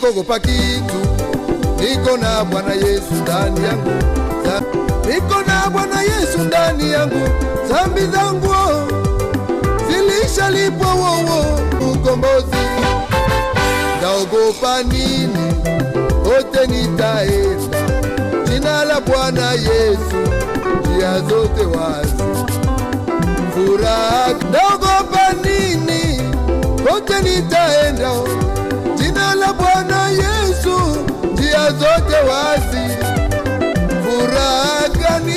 Sikogopa kitu, niko na Bwana Yesu ndani yangu, niko na Bwana Yesu ndani yangu, zambi zangu zilishalipwa, wowo ukombozi. Ndaogopa nini? Kote nitaenda, jina la Bwana Yesu, njia zote wazi, furaha. Ndaogopa nini? Kote nitaenda, jina la Bwana Yesu, njia zote wazi, furaha gani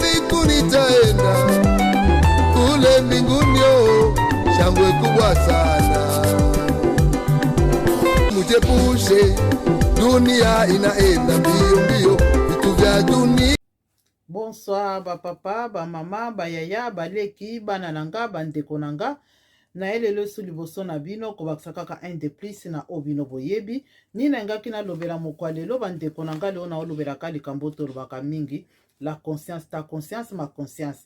siku nitaenda kule mbinguni, oh, shangwe kubwa sana. Mujepushe, dunia inaenda mbio mbio, vitu vya dunia. Bonsoir bapapa, bamama, bayaya, baleki, bana na nga, bandeko na nga. Naye lelo esu liboso na bino kobakisa kaka un de plus na oyo bino boyebi. Nini nalingaki nalobela mokwa lelo, bandeko na nga? Lelo naolobelaka likambo tolobaka mingi, la conscience, ta conscience, ma conscience.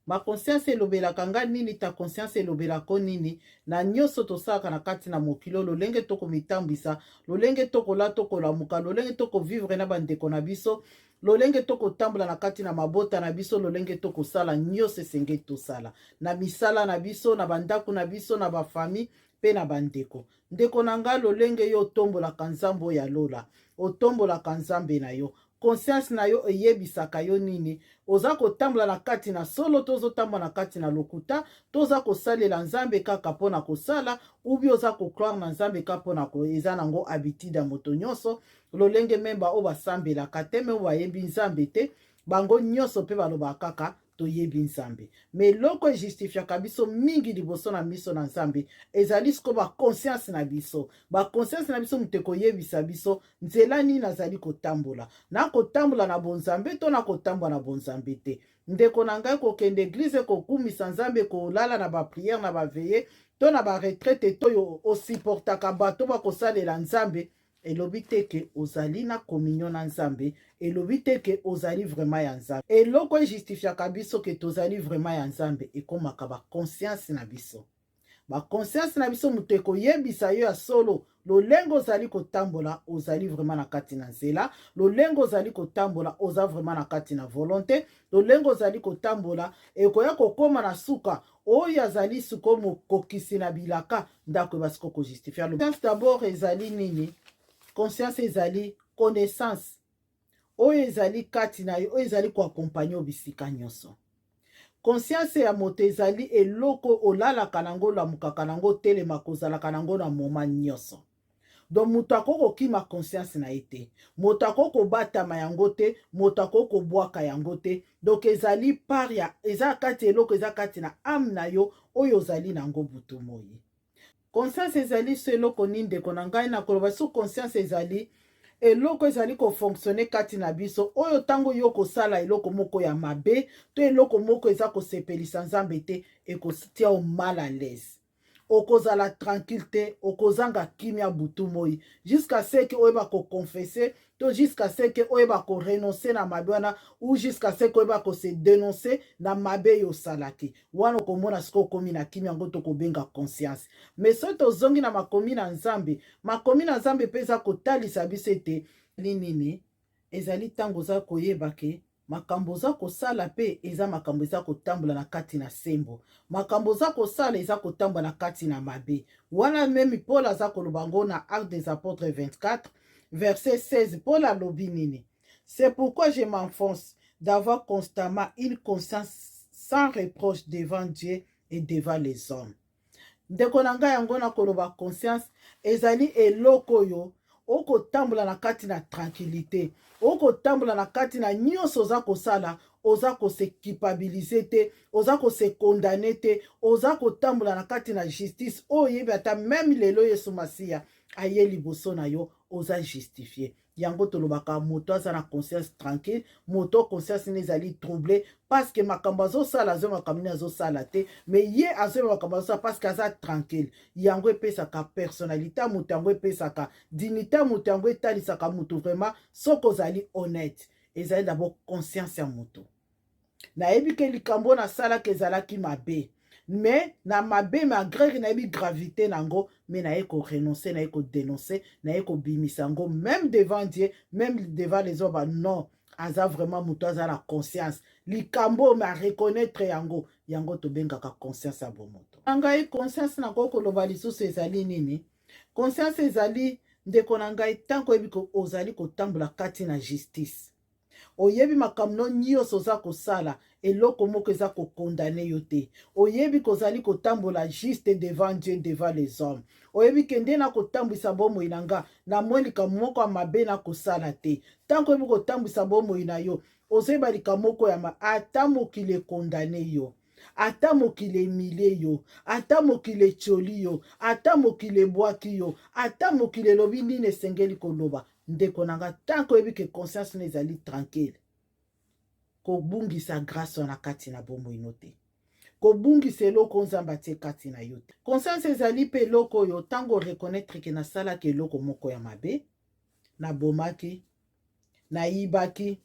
Ma conscience elobelaka nga nini? Ta conscience elobelako nini? Na nyonso tosalaka na kati na mokili oyo, lolenge tokomitambwisa, lolenge tokola, tokolamuka, lolenge tokovivre na bandeko na biso, lolenge tokotambola na kati na mabota na biso, lolenge tokosala nyonso esengeli tosala na misala na biso, na bandako na biso, na bafamille mpe na bandeko. Ndeko na ngai, lolenge yo otombolaka Nzambe oyo ya lola, otombolaka Nzambe na yo, conscience na yo eyebisaka yo nini? Oza kotambola na kati na solo to ozotambola na kati na lokuta? To oza kosalela Nzambe kaka mpona kosala, ubi oza kocroire na Nzambe kaka mpona eza nango habitude ya moto nyonso? Lolenge memba oyo basambelaka te, me oyo bayebi Nzambe te, bango nyonso mpe balobaka kaka toyebi Nzambe. Me eloko ejustifiaka biso mingi liboso na miso na Nzambe ezali sikoyo baconscience na biso. Baconscience na biso moto ekoyebisa biso nzela nini nazali kotambola, nakotambola na bonzambe to nakotambola na bonzambe te. Ndeko na ngai, kokende église, kokumisa Nzambe, kolala na baprière, na baveillée to na baretraite, to oyo osupportaka bato bakosalela Nzambe, elobi te ke ozali na communion na Nzambe, elobi te ke ozali vraiment ya Nzambe. Eloko ejustifiaka biso ke tozali vraiment ya Nzambe ekomaka baconscience na biso. Baconscience na biso moto ekoyebisa yo ya solo lolenge ozali kotambola, ozali vraiment na kati na nzela, lolenge ozali kotambola, oza vraiment na kati na volonté, lolenge ozali kotambola ekoya kokóma na suka oyo azali sikoyo mokokisi na bilaka ndako eba sikoyo kojustifia. Conscience d'abord ezali nini? Conscience ezali connaissance oyo ezali kati na yo, oyo ezali koaccompagner yo bisika nyonso. Conscience ya moto ezali eloko olalaka nango, olamukaka nango, otelemaka, ozalaka nango na moma nyonso. Donc moto akoki kokima conscience na ye te, moto akoki kobatama yango te, moto akoki kobwaka yango te. Donc ezali part ya, eza kati, eloko eza kati na âme na yo oyo ozali nango butu moi. Conscience ezali so eloko nini, ndeko na ngai? Nakoloba so conscience ezali eloko ezali kofonctionner kati na biso, oyo ntango yo kosala eloko moko ya mabe to eloko moko eza kosepelisa Nzambe te, ekotia yo mal à l'aise, okozala tranquille te, okozanga kimia butu moi, jusqu'à ce que oyeba koconfesser to jusqu'à ce que oyeba korenoncer na mabe wana, ou jusqu'à ce que oyeba kose dénoncer na mabe oyo osalaki wana. Okomona sikoyo okomi na kimia. Yango tokobenga conscience. Mais soki tozongi na makomi na Nzambe, makomi na Nzambe mpe eza kotalisa biso ete nini? Ezali ntango oza koyeba ke makambo oza kosala mpe eza makambo eza kotambola na kati na sembo, makambo oza kosala eza kotambola na kati na mabe wana. Même Paul aza koloba yango na Acte des Apôtres 24 verset 16. Paul alobi nini? "C'est pourquoi je m'efforce d'avoir constamment une conscience sans reproche devant Dieu et devant les hommes." Ndeko na ngai, yango na koloba conscience ezali eloko oyo okotambola na kati na tranquillité, okotambola na kati na nyonso oza kosala, oza kose culpabiliser te, oza kose condamner te, oza kotambola na kati na justice oyo oyebi ata même lelo Yesu Masiya aye liboso na yo, oza justifié. Yango tolobaka moto aza na conscience tranquille. Moto conscience ne ezali troublé parce que makambo azosala, azoyeba makambo nini azosala te, mais ye azoyeba makambo azosala parce que aza tranquille. Yango epesaka personnalité ya moto, yango epesaka dignité ya moto, yango etalisaka moto vraiment soki ozali honnête. Ezali d'abord conscience ya moto: nayebi ke likambo oyo nasalaka ezalaki mabe. Mais na mabe, malgré nayebi gravité nango, mais naye korenoncer, naye kodénoncer, naye kobimisa yango, même devant Dieu, même devant les hommes. Non, aza vraiment moto aza na conscience. Likambo oyo areconnaître yango, yango tobengaka conscience ya bomoto na ngai. Conscience, nakoki koloba lisusu ezali nini? Conscience ezali, ndeko na ngai, ntango oyebi ozali kotambola kati na justice, oyebi makambo no nyonso oza kosala, eloko moko eza kocondamner yo te. Oyebi kozali kotambola juste devant Dieu, devant les hommes. Oyebi ke nde nakotambwisa bomoi na nga, namoni likambo moko ya mabe nakosala te. Ntango oyebi kotambwisa bomoi na yo, ozoyeba likambo moko ya ma, ata mokili econdamner yo, ata mokili emilie yo, ata mokili etioli yo, ata mokili ebwaki yo, ata mokili elobi nini esengeli koloba, ndeko na nga, ntango oyebi ke conscience no ezali tranquille, kobungisa grâce wana kati na bomoi no te, kobungisa eloko Nzambe atie kati na yo te. Conscience ezali mpe eloko oyo ntango oreconnaître ke nasalaki eloko moko ya mabe, nabomaki, nayibaki,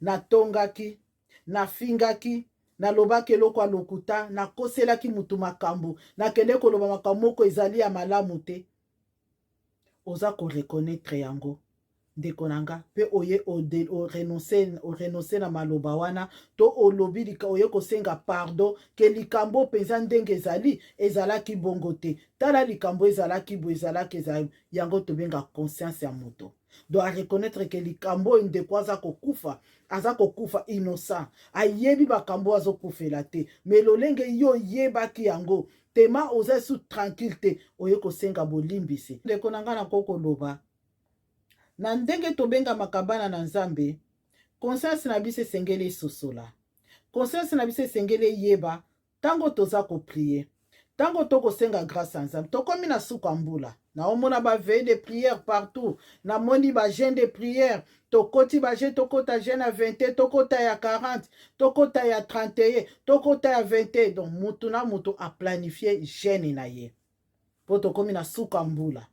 natongaki, nafingaki, nalobaki eloko ya lokuta, nakoselaki mutu makambo, nakende koloba makambo moko ezali ya malamu te, oza koreconnaître yango, ndeko na nga, mpe oye orenoncer na maloba wana, to olobi, oye kosenga pardon ke likambo mpenza ndenge ezali ezalaki bongo te, tala likambo ezalaki boye, ezalaki ezali. Yango tobenga conscience ya moto. Donc areconnaître ke likambo oyo, ndeko aza kokufa, aza kokufa innocent, ayebi makambo azokufela te, mais lolenge yo oyebaki yango tema, oza su tranquille te, oye kosenga bolimbisi. Ndeko na ngai, nakoki koloba na ndenge tobengamaka bana na Nzambe, conscience na biso esengeli esosola, conscience na biso esengeli eyeba ntango toza koprier, ntango tokosenga grâce ya Nzambe. Tokomi na suka mbula, naomona baveillées de prière partout, namoni bajeûne de prière, tokoti bajeûne, tokota jeûne ya 21, tokota ya 40, tokota ya 31, tokota ya 21. Donc mutu na mutu aplanifier jeûne na ye, mpo tokomi na suka mbula.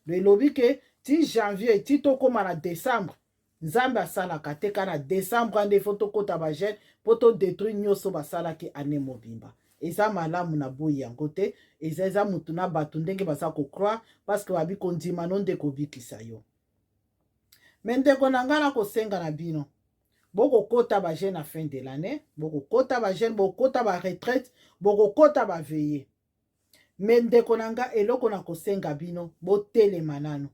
Elobi ke ti janvier, ti tokóma na décembre, Nzambe asalaka te. Ka na décembre nde faut tokɔta bajeûne mpo todétruire nyonso basalaki année mobimba. Eza malamu na boyi yango te. Eza mutu na bato ndenge baza kocroire, parce que babi kondima no nde kobikisa yo. Mais ndeko na ngai, na kosenga na bino, bokokɔta bajeûne na fin de l'année, bokokɔta bajeûne, bokokɔta baretraite, bokokɔta baveillées, mais ndeko na nga, eloko na kosenga bino, botelema nano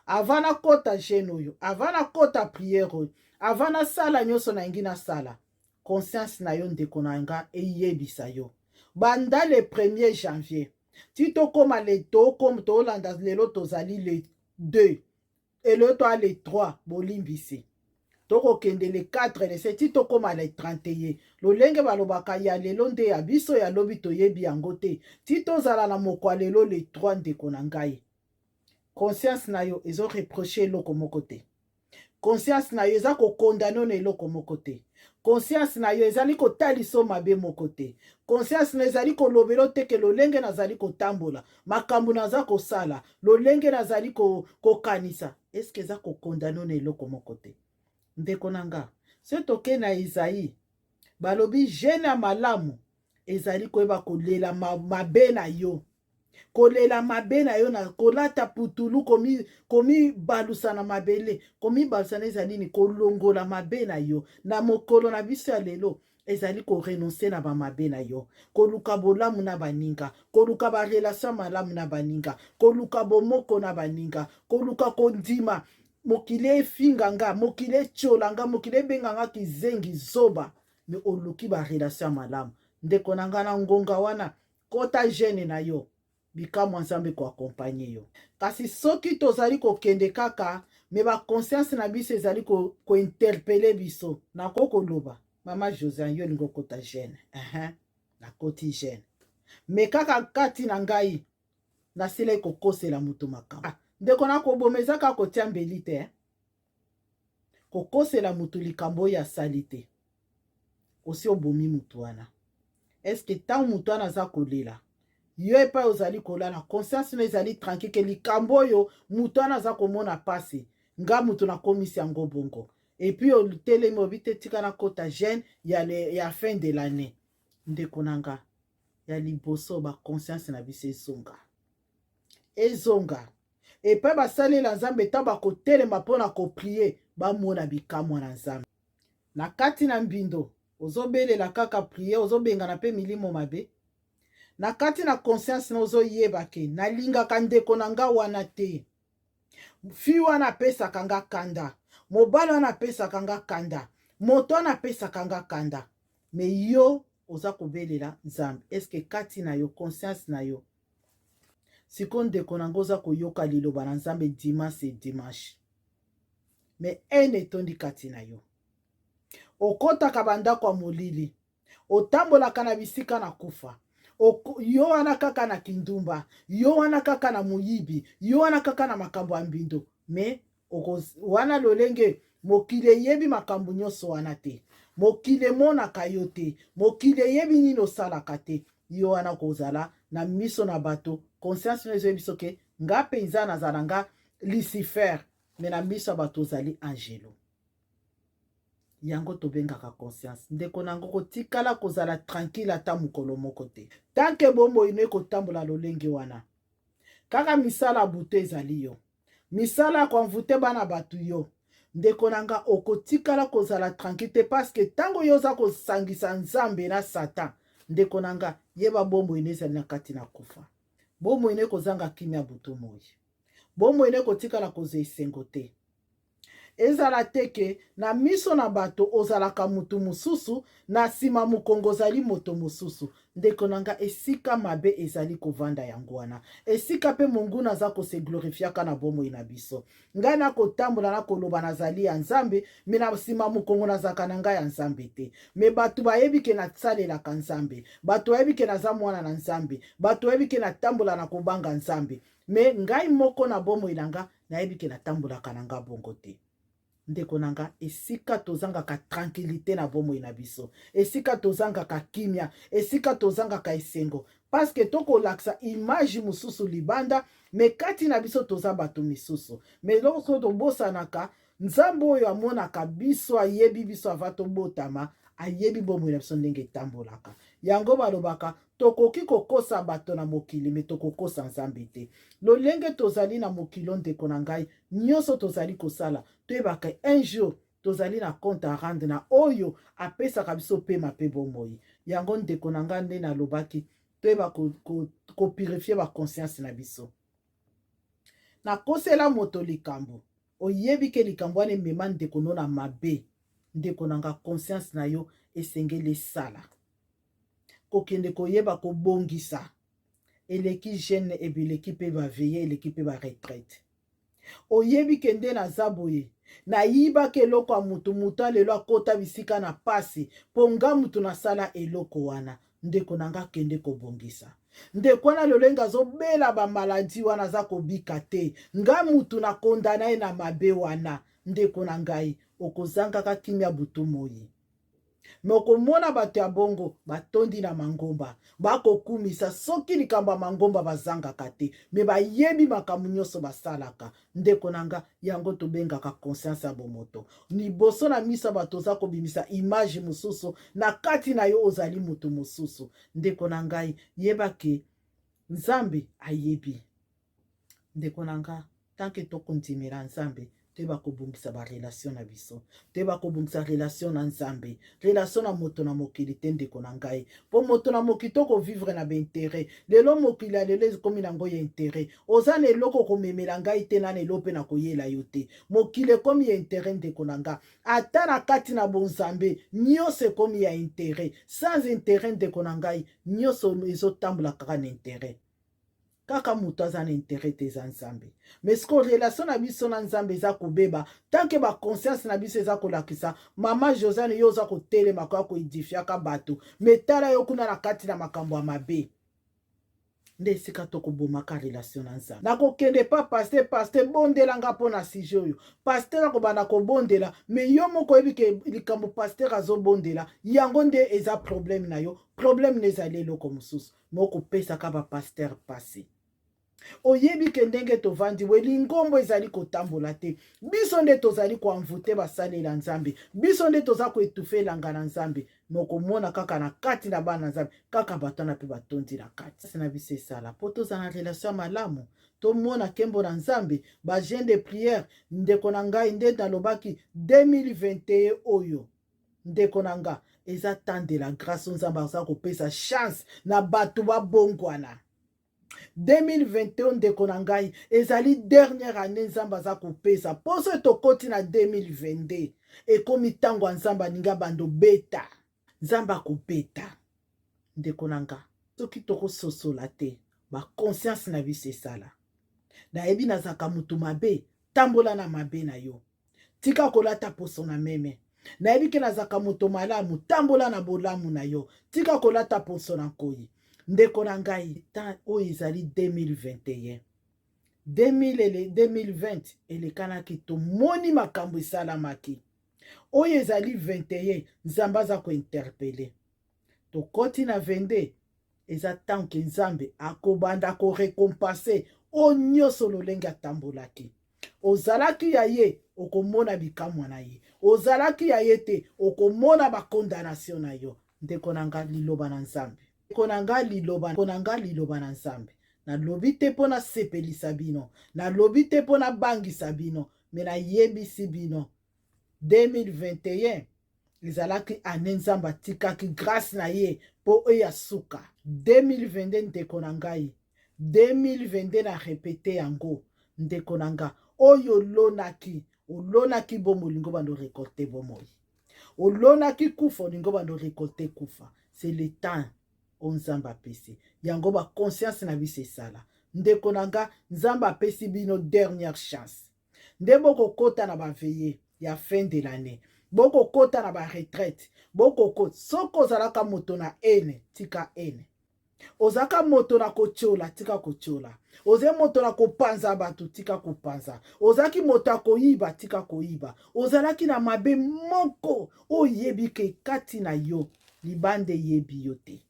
avant nakɔta jeûne oyo, avant nakɔta prière oyo, avant nasala nyonso nalingi nasala. Conscience na yo, ndeko na nga, eyebisa yo banda le 1er janvier ti tokóma le tokóma, tolanda lelo, tozali le 2, elelo toa le 3, bolimbisi, tokokende le 4, le 7, ti tokóma le 31. Lolenge balobaka, ya lelo nde ya biso, ya lobi toyebi yango te. Ti tozala na mokwa lelo le 3, ndeko na ngai, conscience na yo ezoreprocher eloko moko te, conscience na yo eza kocondamner na eloko moko te, conscience na yo ezali kotalisa mabe moko te, conscience na ezali kolobela te ke lolenge nazali kotambola, makambo naza kosala, lolenge nazali kokanisa, eske eza kocondamner na eloko moko te. Ndeko na nga, so toke na Esaïe, balobi jeûne ya malamu ezali koyeba kolela mabe na yo, kolela mabe na yo na kolata putulu, komibalusa na mabele. Komibalusa na ezali nini? Kolongola mabe na yo. Na mokolo na biso ya lelo, ezali korenoncer na bamabe na yo, koluka bolamu na baninga, koluka barelation malamu na baninga, koluka bomoko na baninga, koluka kondima. Mokili efinga nga, mokili etiola nga, mokili ebenga nga kizengi, zoba, mais oluki barelation ya malamu. Ndeko na nga, na ngonga wana, kota jeûne na yo, bikamwa Nzambe koaccompagner yo. Kasi soki tozali kokende kaka, mais baconscience na biso ezali kointerpeller ko biso, nako koloba: "Mama Josiane, yo olingi okota jeûne?" Nakoti jeûne, mais kaka kati na ngai nasilaki kokosela moto makambo. Ah, ndeko, nakoboma eza kaka kotia mbeli te, eh? Kokosela moto likambo oyo asali te, osi obomi motu wana. Eske ntango motu wana aza kolela, yo epai ozali kolala, conscience no ezali tranquille ke likambo oyo motu wana aza komona mpasi, nga moto nakomisi yango bongo? Et puis otelemi, obi te, tika nakota jeûne ya fin de l'année. Ndeko na nga, Ya liboso, baconscience na biso ezonga, ezonga epai basalela Nzambe. Ntango bakotelema mpo na koprier, bamona bikamwa na Nzambe. Na kati na mbindo, ozobelela kaka prière, ozobengana mpe milimo mabe. Na kati na conscience na ozoyeba ke nalingaka ndeko na nga wana te, fille wana apesaka nga kanda, mobali wana apesaka nga kanda, moto wana apesaka nga kanda, mais yo oza kobelela Nzambe. Eske kati na yo, conscience na yo sikoyo, ndeko na ngo, oza koyoka liloba na Nzambe dimanche e dimanche, mais haine etondi kati na yo? Okɔtaka bandako ya molili, otambolaka na bisika na kufa, yo wana kaka na kindumba, yo wana kaka na moyibi, yo wana kaka na makambo ya mbindo. Mais wana lolenge mokili eyebi makambo nyonso wana te, mokili emonaka yo te, mokili eyebi nini osalaka te. Yo wana kozala na miso na bato, conscience no ezoyebi soki nga mpenza nazala nga Lucifer, mais na miso ya bato ozali angelo. Yango tobengaka conscience. Ndeko na yango, kotikala kozala tranquille ata mokolo moko te tant que bomoi no ekotambola lolenge wana. Kaka misala butu ezali yo, misala ya koenvoûter bana bato. Yo ndeko na nga, okotikala kozala tranquille te, parce que ntango yo oza kosangisa Nzambe na Satan, ndeko na nga, yeba bomoi no ezali na kati na kufa. Bomoi no ekozanga kimia butu moi, bomoi no ekotikala kozwa esengo te. Ezala te ke na miso na bato ozalaka motu mosusu, na nsima mokongo ozali moto mosusu. Ndeko na nga, esika mabe ezali kovanda, yango wana esika mpe monguna aza kose glorifiaka na bomoi na biso. Ngai nakotambola, nakoloba nazali ya Nzambe, mais na nsima mokongo nazalaka na ngai ya Nzambe te. Mais bato bayebi ke nasalelaka Nzambe, bato bayebi ke naza mwana na Nzambe, bato bayebi ke natambola na kobanga Nzambe, mais ngai moko na bomoi na nga nayebi ke natambolaka na nga bongo te. Ndeko na nga, esika tozangaka tranquillité na bomoi na biso, esika tozangaka kimia, esika tozangaka esengo, parce que tokolakisa image mosusu libanda, mais kati na biso toza bato misusu. Mais eloko tobosanaka, Nzambe oyo amonaka biso, ayebi biso avant tobotama, ayebi bomoi na biso ndenge etambolaka. Yango balobaka, tokoki kokosa bato na mokili, mais tokokosa Nzambe te. Lolenge tozali na mokili, ndeko na ngai, nyonso tozali kosala, toyebaka un jour tozali na compte à rendre na oyo apesaka biso pema mpe bomoi. Yango ndeko na ngai, nde nalobaki, toyeba kopurifier baconscience na biso. Nakosela moto likambo, oyebi ke likambo wana emema ndeko no na mabe. Ndeko na nga, conscience na yo esengeli esala kokende koyeba kobongisa. Eleki jeûne, ebeleki mpe baveillée, eleki mpe baretraite. Oyebi ke nde naza boye, nayibaka eloko ya motu, motu alelo akota bisika na pasi mpo nga mutu nasala eloko wana. Ndeko na nga, kende kobongisa. Ndeko wana lolenge azobela bamaladi wana, aza kobika te, nga mutu nakonda na ye na mabe wana. Ndeko na ngai, okozangaka kimia butu moi. Mais okomona bato ya bongo batondi na mangomba, bakokumisa soki likambo ya mangomba bazangaka te, mais bayebi makambo nyonso basalaka. Ndeko na nga, yango tobengaka conscience ya bomoto. Liboso na miso ya bato oza kobimisa image mosusu, na kati na yo ozali moto mosusu. Ndeko na ngai, yeba ke Nzambe ayebi. Ndeko na nga, tant que tokondimela Nzambe, toyeba kobongisa barelation na biso, toyeba kobongisa relation na Nzambe, relation na moto na mokili te. Ndeko na ngai, mpo moto na mokili tokovivre na baintérêt. Lelo mokili ya lelo ekomi nango ya intérêt. Oza na eloko komemela ngai te, na na eloko mpe na koyela yo te. Mokili ekomi ya intérêt, ndeko na nga. Ata na kati na bonzambe, nyonso ekomi ya intérêt. Sans intérêt, ndeko na ngai, nyonso ezotambola kaka na intérêt. Kaka moto aza na intérêt te eza Nzambe. Mais siko relation na biso na Nzambe eza kobeba tant que baconscience na biso eza kolakisa: mama Josiane, yo oza kotelema koya koédifiaka bato, mais tala yo kuna na kati na makambo ya mabe. Nde esika tokobomaka relation na Nzambe. Nakokende pa pasteur: "Pasteur, bondelanga mpo na sujet oyo." Pasteur akobanda kobondela, mais yo moko oyebi ke likambo pasteur azobondela yango nde eza problème na yo. Problème na ezali eloko mosusu, mais okopesaka bapasteur pasi. Oyebi ke ndenge tovandi boye, lingombo ezali kotambola te. Biso nde tozali koenvoûter basalela Nzambe, biso nde toza koétouffer elanga na Nzambe. Me okomona kaka na kati na bana Nzambe, kaka bato wana mpe batondi na kati na biso. Esala mpo tozala na relation ya malamu, tomona nkembo na Nzambe. Bajeûne de prière, ndeko na ngai, nde nalobaki 2021 oyo, ndeko na nga, eza temps de la grâce. Nzambe aza kopesa chance na bato babongwana. 2021, ndeko na ngai, ezali dernière année Nzambe aza kopesa. Mposo tokoti na 2022, ekomi ntango ya Nzambe alingi abanda obeta. Nzambe akobeta, ndeko na nga, soki tokososola te. Baconscience na biso esala. Nayebi nazalaka motu mabe, tambola na mabe na yo, tika kolata poso na meme. Nayebi ke nazalaka moto malamu, tambola na bolamu na yo, tika kolata poso na nkoi. Ndeko na ngai, temps oyo ezali 2021. 2020 elekanaki, tomoni makambo esalamaki. Oyo ezali 21, Nzambe aza kointerpeller. Tokɔti na 22, eza tant que Nzambe akobanda korécompenser oyo nyonso lolenge atambolaki. Ozalaki ya ye, okomona bikamwa na ye. Ozalaki ya ye te, okomona bacondamnation na yo. Ndeko na nga, liloba na Nzambe, ndeko na nga, liloba na nga, liloba na Nzambe. Nalobi te mpo nasepelisa bino, nalobi te mpo nabangisa bino, me nayebisi bino, 2021 ezalaki année Nzambe atikaki grâce na ye mpo oyo ya suka. 2022, ndeko na ngai, 2022, na répéter yango, ndeko na nga, oyo olonaki, olonaki bomoi, olingi obanda orécolter bomoi. Olonaki kufa, olingi obanda orécolter kufa. C'est le temps oyo Nzambe apesi yango. Baconscience na biso esala. Ndeko na nga, Nzambe apesi bino dernière chance. Nde bokokɔta na baveillée ya fin de l'année, bokokɔta na baretraite, bokokota. Soki ozalaka moto na haine, tika haine. Ozalaka moto na kotiola, tika kotiola. Ozali moto na kopanza bato, tika kopanza. Ozalaki moto ya koyiba, tika koyiba. Ozalaki na mabe moko oyebi ke kati na yo, libanda eyebi yo te,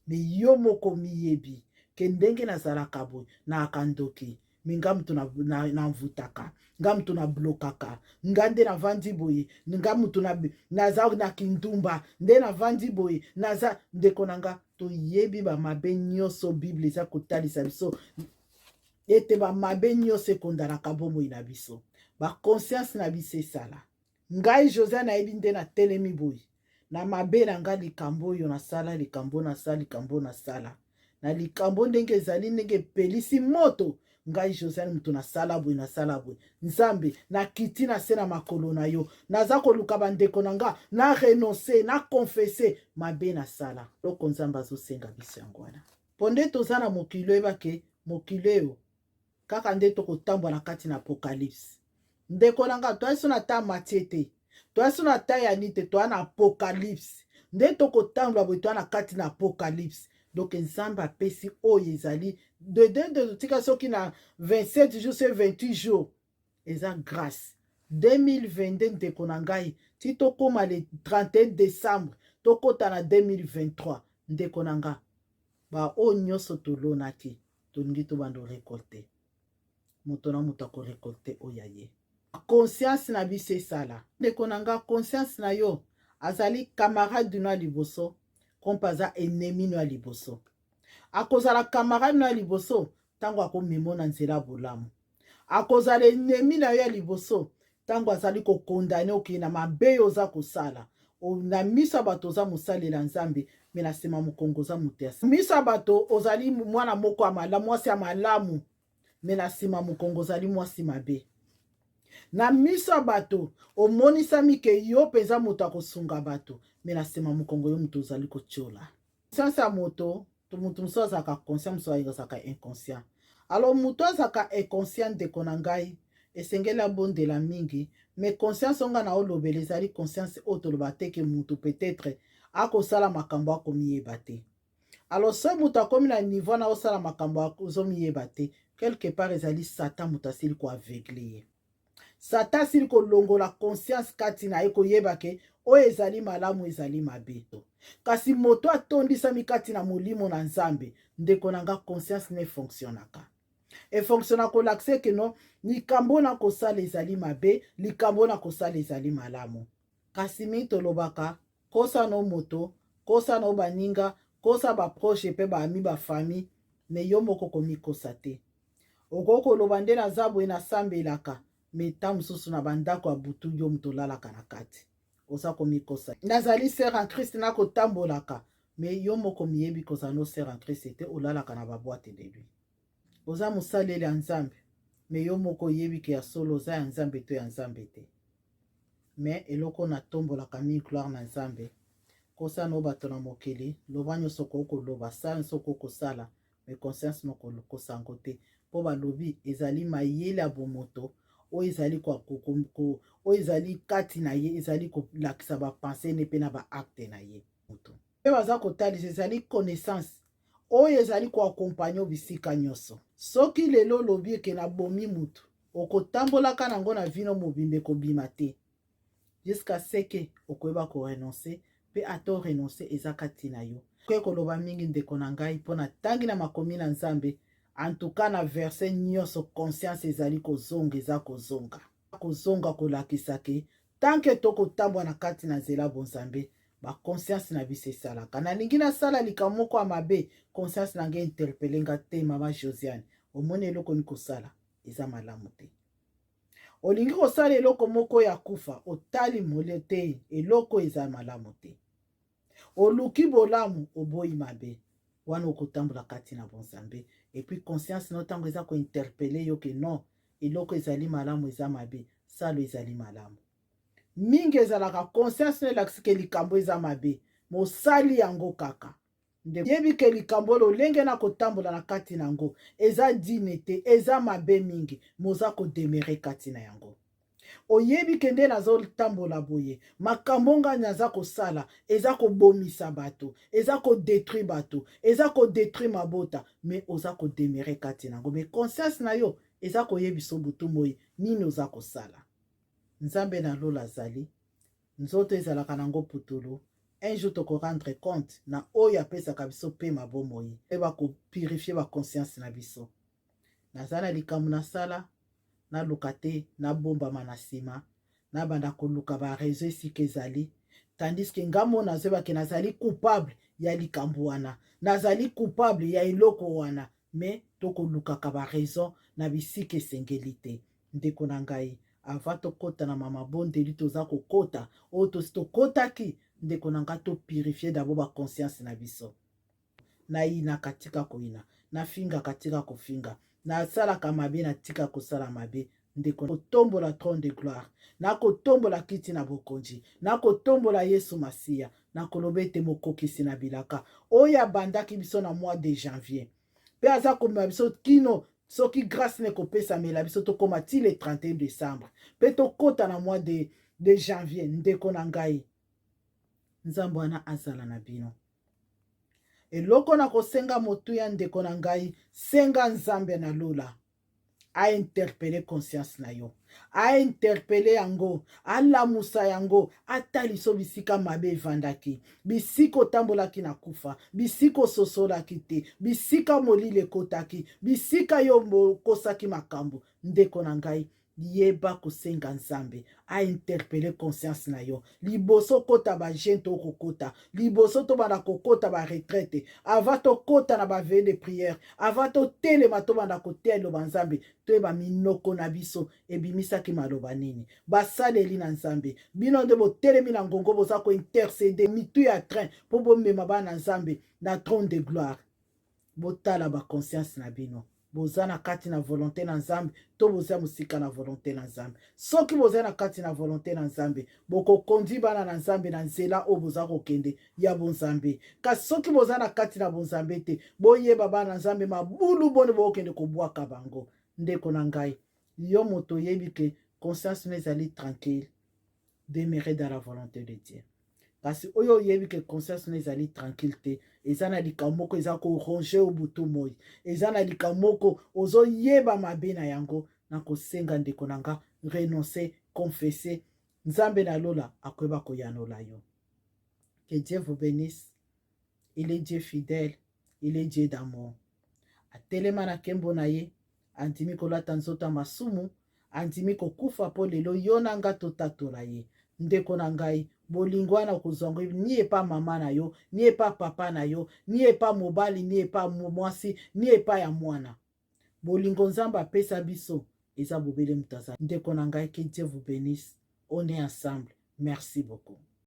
me yo moko miyebi ke ndenge nazalaka boye, naaka ndoki, me nga mutu namvutaka, na nga mutu nablokaka, nga nde navandi boye, nga mutu naza na kindumba, nde navandi boye, naza. Ndeko na nga, toyebi bamabe nyonso. Bible eza kotalisa biso ete bamabe nyonso ekondanaka bomoi na biso. Baconscience na biso esala. Ngai José, nayebi nde natelemi boye na mabe na ngai, likambo oyo nasala, likambo nasala, likambo nasala na likambo ndenge ezali, ndenge epelisi moto. Ngai Josiane, moto nasala boye, nasala boye. Nzambe, nakiti na se na makolo na yo, naza koluka bandeko na nga, na renoncer, na confesser mabe nasala. Loko Nzambe azosenga biso yango wana, mpo nde toza na mokili. Oyebake mokili oyo kaka nde tokotambola na kati na apocalypse. Ndeko na nga, toya so na ta Matie te, toya so na ta yani te, toya na apocalypse. Nde tokotambola boye, toya na kati na apocalypse. Donc Nzambe apesi oyo ezali de de totika soki na 27 jours, se 28 jours, eza grâce. 2022, ndeko na ngai, ti tokóma le 31 décembre, tokɔta na 2023. Ndeko na nga, baoyo nyonso tolonaki, tolingi tobanda orécolter. Moto na moto akorécolter oyo ya ye. Conscience na biso esala. Ndeko na nga, conscience na yo azali camarade no ya liboso, kompe aza ennemi no ya liboso. Akozala camarade no ya liboso ntango akomema na nzela ya bolamu. Akozala ennemi na yo ya liboso ntango azali kocondamner, okei na mabe oyo oza kosala. Na miso ya bato oza mosalela Nzambe, me na nsima mokongo oza moto ya miso ya bato ozali mwana moko ya malamu, mwasi ya malamu, me na nsima mokongo ozali mwasi mabe. Na miso ya bato omonisami ke yo mpenza moto akosunga bato, me na nsima mokongo yo moto ozali kotiola. Conscience ya moto, moto mosusu azalaka conscient, mosusu azalaka inconscient. Alors moto azalaka inconscient, ndeko na ngai, esengeli abondela mingi. Mais conscience oyo ngai na olobela ezali conscience oyo toloba te ke moto peut-être akosala makambo akomiyeba te. Alors soki moto akomi na niveau na osala makambo azomiyeba te, quelque part ezali Satan moto asili koaveugler ye. Satan asili kolongola conscience kati na ye, koyeba ke oyo ezali malamu, ezali mabe. Kasi moto atondisami kati na Molimo na Nzambe, ndeko na nga, conscience ne fonctionnaka. Efonctionna kolakisa eke no likambo na kosala ezali mabe, likambo na kosala ezali malamu. Kasi mingi tolobaka kosa no moto, kosa no baninga, kosa baproche mpe baami bafamille, me yo moko komikosa te. Okoki koloba nde naza boye, nasambelaka, me ntango mosusu na bandako ya butu yo moto olalaka na kati, oza komikosa. Nazali sœur en Christ, nakotambolaka, me yo moko miyebi kozala no sœur en Christ te, olalaka na baboite de nuit. Oza mosaleli ya Nzambe, me yo moko oyebi ke ya solo oza ya Nzambe to ya Nzambe te. Me eloko natombolaka mingi, gloire na Nzambe, kosa no bato na mokili, loba nyonso okoki koloba, sala nyonso okoki kosala, me conscience no kokosa yango te, mpo balobi ezali mayele ya bomoto oyo ezali oyo ezali kati na ye, ezali kolakisa bapense ne mpe na baacte na ye. Moto mpe baza kotalisa ezali connaissance oyo ezali koakompagne bisika nyonso. Soki lelo olobi eke nabomi mutu, okotambolaka nango na vino mobimba, ekobima te jusqu'à ce que okoyeba korenonce. Mpe ata orenonce, eza kati na yo. Okoki koloba mingi, ndeko na ngai, mpo na ntangi na makomi na Nzambe. Antuka na verset nyonso conscience ezali kozonga, eza kozonga, kozonga, kolakisa ke tant que tokotambwa na kati na nzela bonzambe, baconscience na biso esalaka. Nalingi nasala likambo moko ya mabe, conscience na ngai interpele nga te: "Mama Josiane, omoni eloko nini kosala eza malamu te." Olingi kosala eloko moko ya kufa, otali mole te, eloko eza malamu te. Oluki bolamu, oboyi mabe. Wana okotambola kati na bonzambe. Et puis conscience no ntango eza kointerpeller yo ke non, eloko ezali malamu, eza mabe, salo ezali malamu. Mingi ezalaka conscience no elakisi ke likambo eza mabe, mosali yango kaka. Yebi ke likambo lolenge na kotambola na kati na yango eza dine te, eza mabe mingi, moza kodemeurer kati na yango. Oyebi ke nde nazotambola boye, makambo ngai naza kosala eza kobomisa bato, eza kodétruire bato, eza kodétruire mabota, me oza kodemeurer kati na yango. Me conscience na yo eza koyebisa butu moi nini oza kosala. Nzambe na lola azali. Nzoto ezalaka nango putulu. Un jour tokorendre compte na oyo apesaka biso mpe mabomoi. Mpe bakopurifier baconscience na biso. Naza na likambo nasala, naluka te nabombama na nsima, nabanda koluka bareseau esika ezali, tandis ke ngambo nazoyebake nazali coupable ya likambo wana, nazali coupable ya eloko wana, me tokolukaka baraison na bisika esengeli te. Ndeko na ngai, avant tokɔta na mama bondeli, toza kokɔta oyo tosi tokɔtaki, ndeko na ngai, topurifier d'abord baconscience na biso. Nayinaka, tika koyina. Nafingaka, tika kofinga. Nasalaka mabe, natika kosala mabe. Ndeko, kotombola trône de gloire, nakotombola kiti na bokonzi, nakotombola Yesu Masiya, nakoloba ete mokokisi na bilaka oyo abandaki biso na mois de janvier mpe aza komema biso kino soki grâce na ekopesamela biso, tokóma ti le 31 décembre mpe tokɔta na mois de janvier. Ndeko na ngai, Nzambe wana azala na bino. Eloko na kosenga motuya, ndeko na ngai, senga Nzambe na lola ainterpeller conscience na yo, ainterpeller yango, alamusa yango, ataliso bisika mabe evandaki, bisika otambolaki na kufa, bisika ososolaki te, bisika molili ekotaki, bisika yo okosaki makambo. Ndeko na ngai, yeba kosenga Nzambe ainterpeller conscience na yo liboso kota bajeûne to kokota, liboso tobanda kokota baretraite, avant tokota na baveillée de prière, avant totelema tobanda koteya liloba Nzambe, toyeba minoko na biso ebimisaki maloba nini. Basaleli na Nzambe, bino nde botelemi na ngongo, boza kointercéder mitu ya train mpo bomema bana Nzambe na trône de gloire. Botala baconscience na bino: boza na kati na volonté na Nzambe to boza mosika na volonté na Nzambe? Soki boza na kati na volonté na Nzambe, bokokondi bana na Nzambe na nzela oyo boza kokende ya bonzambe. Kasi soki boza na kati na bonzambe te, boyeba bana na Nzambe mabulu boni bokokende kobwaka bango. Ndeko na ngai, yo moto oyebi ke conscience no ezali tranquille, demeurer dans la volonté de Dieu. Kasi oyo oyebi ke conscience no ezali tranquille te, eza na likambo moko eza koronger yo butu moi, eza na likambo moko ozoyeba mabe na yango, nakosenga, ndeko na nga, renoncer, confesser. Nzambe na lola akoyeba koyanola yo. Que Dieu vous bénisse. Il est Dieu fidèle, il est Dieu d'amour. Atelema na nkembo na ye. Andimi kolata nzoto ya masumu, andimi kokufa mpo lelo yo na nga totatola ye. Ndeko na ngai, bolingo wana okozwa yango ni epa mama na yo, ni epa papa na yo, ni epa mobali, ni epa mwasi, ni epa ya mwana. Bolingo Nzambe apesa biso eza bobele moto aza. Ndeko na ngai, que Dieu vous bénisse. On est ensemble. Merci beaucoup.